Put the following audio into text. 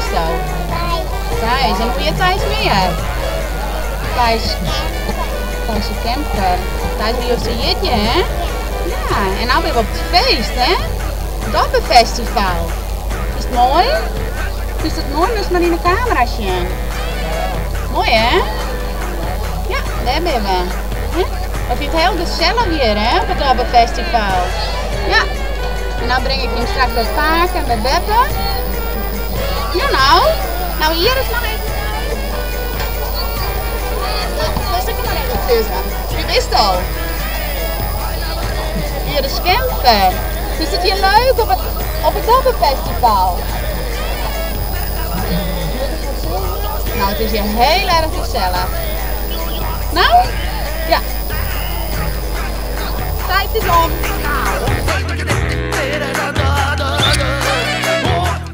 bisto? Thijs. En hoe hjit Thijs mear? Thijs. Thijs de Kemper. Thijs wie op syn jierdei, hè? Ja, en no binne we op it feest, hè? Dobbe-festival. Is it moai? Fynst it moai? Moatst mar yn de kamera sjen. Moai, hè? Ja, dêr binne we. Hè? We fine it hiel gesellich hjir, hè, op it Dobbe-festival. Ja. En no bring ik jim straks by pake en by beppe. Ja, no. No, hjir is noch even. Moatst ek mar even sizze. Wie bisto? Hjir is Kemper. Is it hjir leuk op it, op it Dobbe-festival? No, it is hjir hiel erch gesellich. No? Ja. Tijd is om.